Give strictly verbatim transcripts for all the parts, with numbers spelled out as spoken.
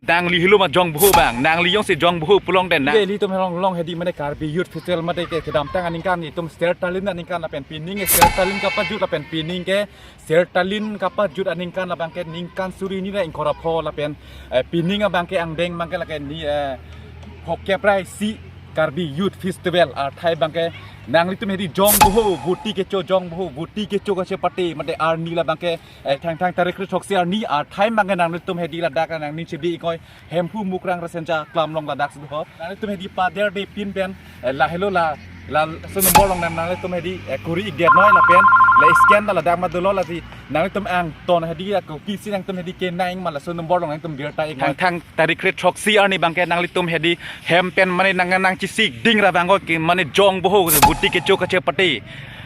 Nangli helo ma jong boho bang, nangli jongsi jong boho pulote nang. Ilitum along along hedi mane Karbi Youth Festival mate ke kedamtang aningkan itum Sertalin aningkan lapen pining ke Sertalin kapajut lapen pining ke Sertalin kapajut aningkan abangke ningkan suri hini ra ingkoi ra pho lapen eh, pining abangke angdeng abangke lake ni eh, phokep ra isi Karbi Youth Festival athai abangke nanglitum hedi jong boho, voti kecho jong boho, voti kecho kachepate mate arni labangke eh, thangthang tarik kre throksi arni athai abangke nanglitum hedi ladak nangning chebi ingkoi Hemphu Mukrang Rasinja Aklam along ladak si doho. Nanglitum hedi pader de pin pen eh, lahelo la laso number along nang nanglitum hedi eh, kuri ik det noi lapen la scan ta ladak ma dolo lasi nanglitum angton hedi ako kisi nangtum hedi kenang ma laso number along nangtum birta ik noi. Thangthang tarik kre throksi arni abangke nanglitum hedi hem pen mane nang nangchesik ding ra bangko ke mane jong boho voti kecho kachepate.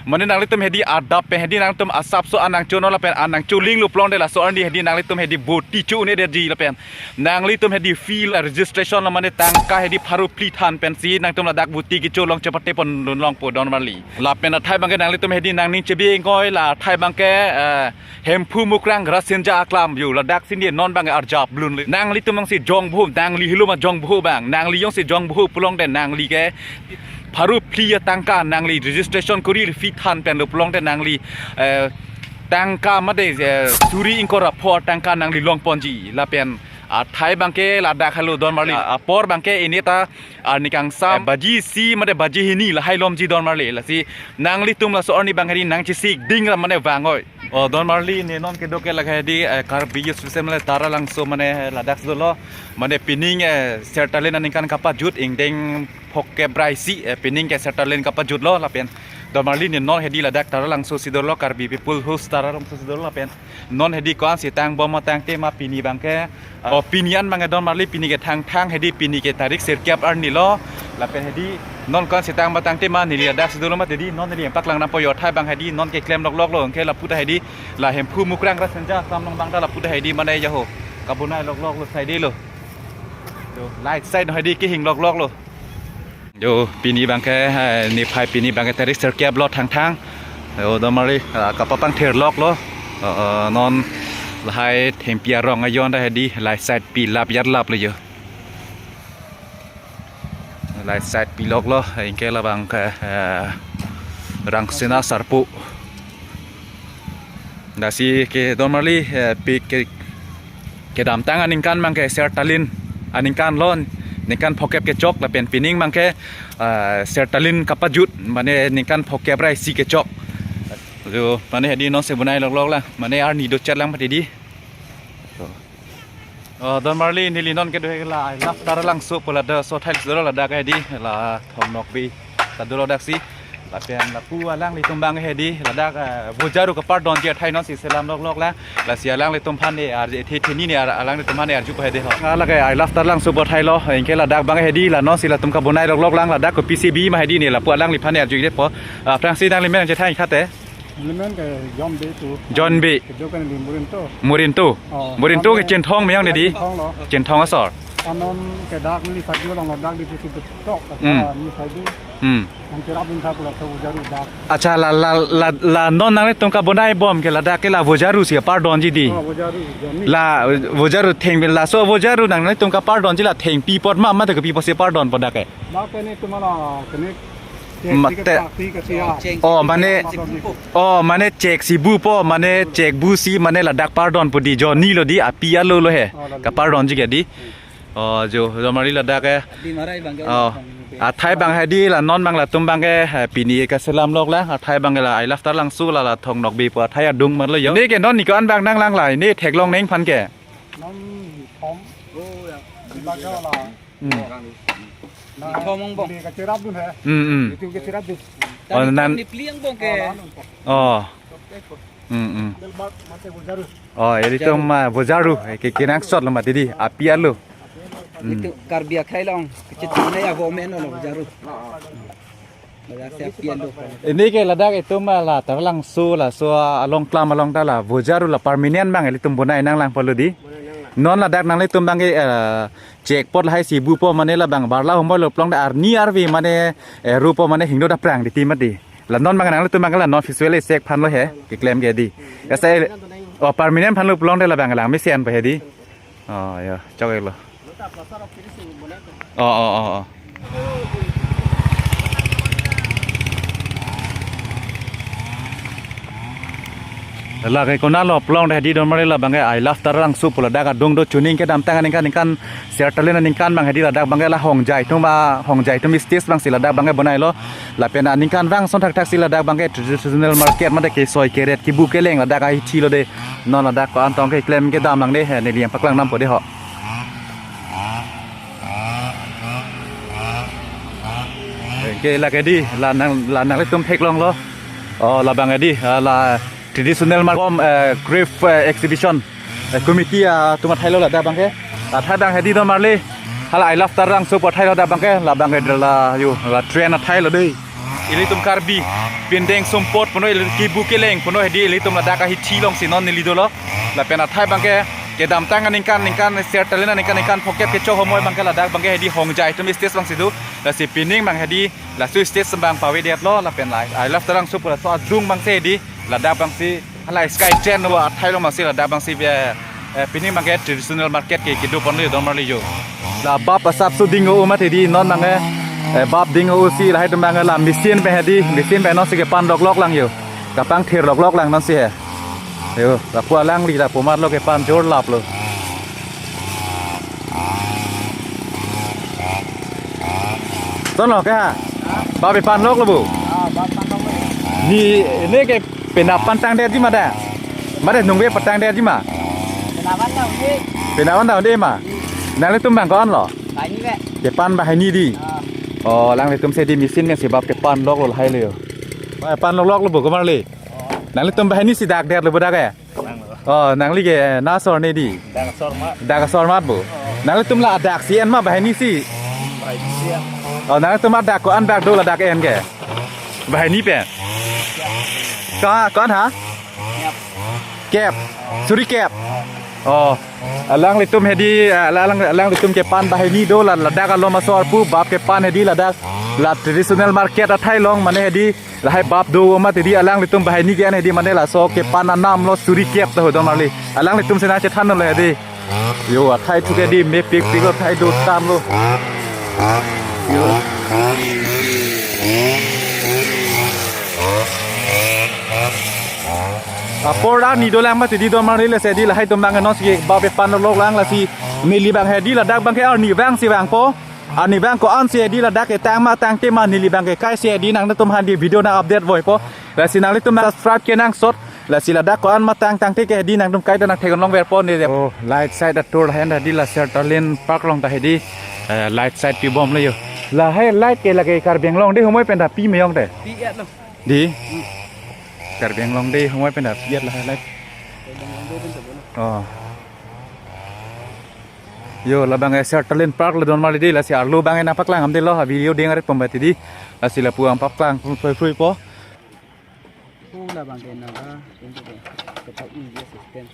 Mane nanglitum hedi adap pen hedi nangtum asapso anang chono lapen anang cholinglo pulote laso arni hedi nanglitum hedi voti cho-un-edetji lapen nanglitum hedi fee la registration lo mane tangka hedi pharo phli than pensi nangtum ladak voti kecho along chepate pon longpo don marli. Lapen athai abangke nanglitum hedi nangning chebi ingkoi la athai abangke eh, Hemphu Mukrang Rasinja Aklam yo ladak si ne non abangke arjap lun le. Nanglitum jongsi jong boho, nangli helo ma jong boho bang, nangli jongsi jong boho pulote nangli ke pharo phli atangka nangli registration kuri fee than penlo pulote nangli eh, tangka mate eh, suri ingkoi ra pho tangka nangli longponji lapen athai abangke ladak helo don marli apor abangke ini ta arni kangsam eh, baji isi mate baji hini lahai lomji don marli lasi nanglitum laso arni abang hedi nangchesik ding ra mane vangoi. O don marli ne non kedo ke lake hedi eh, Karbi Youth Festival mane Taralangso mane ladak dolo mane pining eh, Sertalin aningkan kapajut ingdeng phokep ra isi eh, pining ke Sertalin kapajutlo lapen don marli ne non hedi ladak Taralangso si dolo Karbi People Host Taralangso si dolo lapen non hedi ko-an si tang bom tangte ma pini abangke o pini an abangke don marli pini ke thangthang hedi pini ke tarik sirkep arni lo lapen hedi non ko-an si tang bom tangte ma neli ladak si dolo mate hedi non neli paklang nangpo yo athai abang hedi non keklem lokloklo anke lapu ta hedi la Hemphu Mukrang Rasinja Aklam along abang ta lapu ta hedi mane yaho kabonai lokloklo side lo. Yo, light side hedi kehing lokloklo. Yo, pini abangke eh, niphai pini abangke tarik sirkep lo thangthang. Yo don marli ah, kapapangthir loklo. Eh, eh, non lahai thengpi arong ajon ta hedi light side pi lap yar lap le yo. Light side pi loklo anke labangke eh, Rangsina Sarpo. Lasi ke don marli eh, pi ke kedamtang aningkan abangke Sertalin aningkan lo ningkan phokep kechok lapen pining abangke eh, Sertalin kapajut mane ningkan phokep ra isi kechok. Yo mane hedi non si bonai loklok lang mane arni dochet lang mate hedi. O don marli neli non kedo ke la I love Taralangso pu laso athai si dolo ladak hedi la Thong Nokbe ta dolo daksi. Lapen lapu alanglitum abang hedi ladak eh, vojaru kapardonji athai non si selam loklok lang. Lasi alanglitum aphan ne arje the theni ne ar- alanglitum aphan ne arjupo hedi ho. Nga lake I love Taralangso pu athai lo anke ladak abang hedi la non si latum kabonai loklok lang ladak kopi si bi ma hedi ne lapu alangliphan ne arju detpo. Aphrangsi nanglimen chethan thate. Limen ke John Bey tu. John Bey. Kedo ke neli Murinto. Murinto. Oh, Murinto ke John Bey. Chinthong meyang ne hedi. Chinthong lo. Chinthong asor. Anon ke dak neli sadu along dak di pusi betok. Hmm. Neli sadu. Hmm. Nang cherap dun tha pula tha vojaru dak. Acha la la la la non nanglitum kabonai bom ke ladak ke la vojaru si pardonji hedi. Oh, vojaru John ni. La vojaru theng laso vojaru nanglitum kapardonji la thengpi apot ma mate kopi apotsi pardonpo dak ke. Dak ke netum ala ke ne Mate. Oh, mane, oh, mane chek si bupo, mane chek bu si, mane ladak pardonpo hedi John ni lo hedi, api alo lo he. Oh, lalu. Kapardonji ke hedi. Oh, jo, jo mari ladak ke. Di marai abang ke. Oh. Athai abang hedi la non abang latum abang ke, eh, pini kaselam lok la, athai abang ke la I love Taralangso la la Thong Nokbe pu athai adung mar lo yo. Ne ke non ni ko-an abang nang lang la, ne theklong nangphan ke. Non thom. Oh, ya. Di baga la. Hmm. Thom ong bong. Di kacherap dun he. Hmm, hmm. Itu kacherap dun. Oh, tadi nan- ni pliang bong ke. Oh, lalu. Oh. Hmm, hmm. Del mat mate vojaru. Oh, ilitum ma vojaru. Eh, ke kenangsot lo mati hedi. Api alo. Hmm. Itu Karbi akhai long. Kecil-kecil ya bo men lo vojaru. Ini ke ladak itum la Taralangso laso along klam along ta la vojaru la permanent abang ilitum bonai nang lang pulo hedi. Non ladak nanglitum abang ke, eh, chek apot lahai si bupo mane labang barla humoi lo pulote arni arve mane, eh, rupo mane hingno daprang hedi mati. La non abang nanglitum abang la non festival sek aphan lo he keklem ke hedi. Asa, oh, permanent aphan lo pulote labang lang mesen pa hedi. Oh, ya, chok-iklo. Oh, oh, oh, oh. Lake konatlo plong dei hedi don marli, labangke I Love Taralangso pu ladak adung do, chuning kedamtang aningkan, ningkan sertalin aningkan abang hedi ladak abangke la Hongjai atum, ba Hongjai atum stage abangsi ladak abangke bonailo. Lapen aningkanvang ason thakthak si ladak abangke traditional market mate kesoi keret kibu keleng ladak ahithilo dei. Non ladak ko-an tong keklem kedam lang dei, he, neli nangpaklang dampo dei ho. Ke lake hedi, la nang, la nanglitum theklonglo. Oh, labang hedi, ah, la traditional mar-, kom, eh, craft, eh, exhibition, eh, committee, ah, atum athailo ladak abangke. Athai abang hedi don marli. Hala I Love Taralangso pu athailo ladak abangke. Labangke la, yo, la trend athailo dei. Ilitum Karbi, pindeng sumpot puno, ili kibu keleng puno hedi ilitum ladak ahithi alongsi non neli dolo. Lapen athai abangke kedamtang aningkan, ningkan sertalin aningkan, ningkan phongkep kecho homoi abangke ladak abangke hedi Hongjai atum stage abangsi do. Lasi pining abang hedi laso stage abang pavedetlo, lapen la I Love Taralangso pu laso adung abangsi hedi ladak abangsi hala Sky Train lo athailo abangsi ladak abangsi be, eh, pining abangke traditional market ke kedo ponlo yo don marli yo. La bap asap so ding-o mati hedi non abangke, eh, bap ding-o si lahai atum abangke la machine pen hedi, machine pen non si kepan loklok lang yo. Kapangthir loklok lang non si he. Yo, lapu alangli lapu matlo kepan jor laplo. Tonlo ke ha? Bap kepan loklo bo? Ah, bap kepan loklo. Ne, ne ke penap pantangdetji ma da? Mate nungve pantangdetji ma? Penap pantangdet. Penap pantangdet ma? Nanglitum abang ko-anlo? Banghini pen. Kepan banghini dei? Ah. Oh, alanglitum si hedi machine pensi bap kepan loklo lahai lo yo. Bap kepan lokloklo bo ko marli? Oh. Nanglitum banghini si dakdetlo bo dak ke? Oh, nangli ke, eh, na asor ne dei? Dak asor mat. Dak asor mat bo. Nanglitum la adak si en ma banghini si? Banghini si ya. Oh, nanglitum adak ko-an bak do ladak en ke? Banghini pen. Ko, ko-an ha? Kep. Kep. Suri kep. Oh. Alanglitum hedi, alang, alanglitum kepan banghini do la, ladak alom asor pu bap kepan hedi ladak la traditional market athai along mane hedi lahai bap do mati hedi alanglitum banghini ke-en hedi mane laso kepan anam lo suri kep ta ho don marli. Alanglitum si nangchethanlo hedi. Yo, athai thu ke hedi mepikpik lo athai do tamlo. Yo. Apor arni dolang mati hedi don marli, lasi hedi lahai atum abang non si bap kepan loklok lang lasi neli abang hedi ladak abangke arnivang si vangpo. Arnivang ko-an si hedi ladak ketang ma tangte ma neli abangke kaise hedi nangtum aphan hedi video nang-update voipo. Lasi nanglitum subscribe kenangsot. Lasi ladak ko-an ma tang tangte ke hedi nangtum kaita nangtheklongverpo ne. Oh, light side atur lahen hedi la Sertalin Park along ta hedi, eh, light side pibomlo yo. Lahai light ke lake Karbi Anglong Day homoi pen ta pi me yong te? Pi-etlo. Dei? Karbi Anglong Day homoi pen ta pi-et lahai light. Karbi Anglong Day pen ta bono. Oh. Yo, labang, eh, Sertalin Park lo don marli dei, lasi arlo abang, eh, nangpaklang damdelo, ha video ding arit pom mati hedi. Lasi lapu abang paklang phrui phrui po. Pu labang ke naga, pintu ke, ketok ni dia system.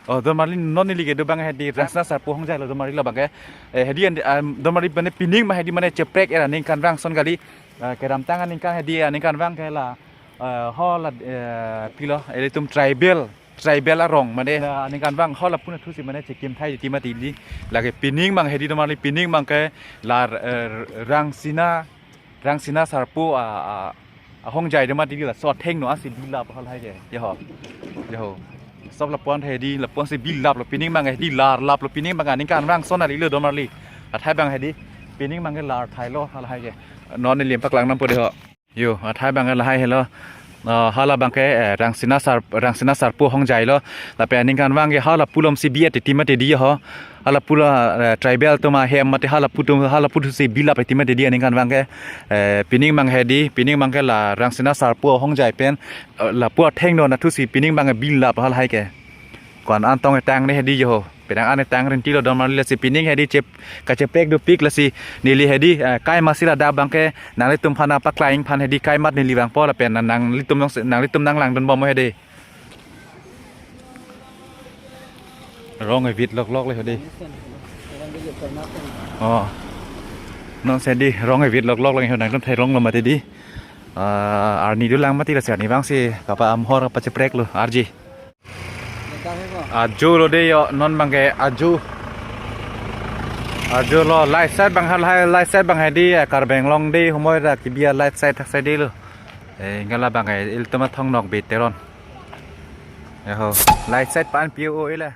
Oh, don marli non neli kedo abang hedi Rangsina Sarpo Hongjai lo don marli labang ke. Eh, hedi an, ah, don marli mane pining ma hedi mane cheprek era aningkanvang ason kali. Eh, kedamtang aningkan hedi aningkanvang ke la, eh, hala, eh, pilo, ilitum tribal, tribal arong mane, eh, aningkanvang hala pu nathusi mane chekim thai titi mati hedi. Lake pining abang hedi don marli pining abang ke la, eh, Rangsina Rangsina Sarpo a, a, a Hongjai do mati hedi laso athengno ansi bilap halahai ke. Yo ho. Yo ho. Sob lapu-an hedi lapu-ansi bilaplo pining abang hedi larlaplo pining abang aningkanvang ason kali lo don marli. Athai abang hedi pining abang ke lar thailo halahai ke. Non neli nangpaklang dampo dei ho. Yo, athai abang ke lahai helo. Ah, hala abang ke, eh, Rangsina Sar-, Rangsina Sarpo Hongjai lo. Lapen aningkanvang ke hala pu alomsi bi-et titi mati hedi ho. Hala pu la, eh, tribal atum ahem mate hala pu atum, hala pu thusi bilap titi mati hedi aningkanvang ke. Eh, pining abang hedi, pining abang ke la Rangsina Sarpo Hongjai pen, eh, lapu athengno nathusi pining abang bilap halahai ke. Ko-an an tong etang ne hedi yo ho. Penang an etang rinti lo don marli lasi pining hedi chep, kacheprek dopik lasi neli hedi, eh, kai masi ladak abang ke nanglitum aphan paklang aphan hedi kai mat neli vangpo lapen nang, nanglitum nang, nanglitum nanglangdun bom hedi. Rong evit loklok le hedi. Oh. Non si hedi rong evit loklok lang ho nangtum theklonglo mati hedi. Ah, arni dolang mati, lasi arni abangsi kapa amhor pachepreklo, arji. Ajo lo de yo, non abangke ajo. Ajo lo, light side abang hal hai, light side abang hai di, eh, Karbi Anglong Day humoi ra kebi a-light side thaksai detlo. Eh, ingala abangke ilitum athong Nokbe Teron. Ya ho, light side pan P O O ila.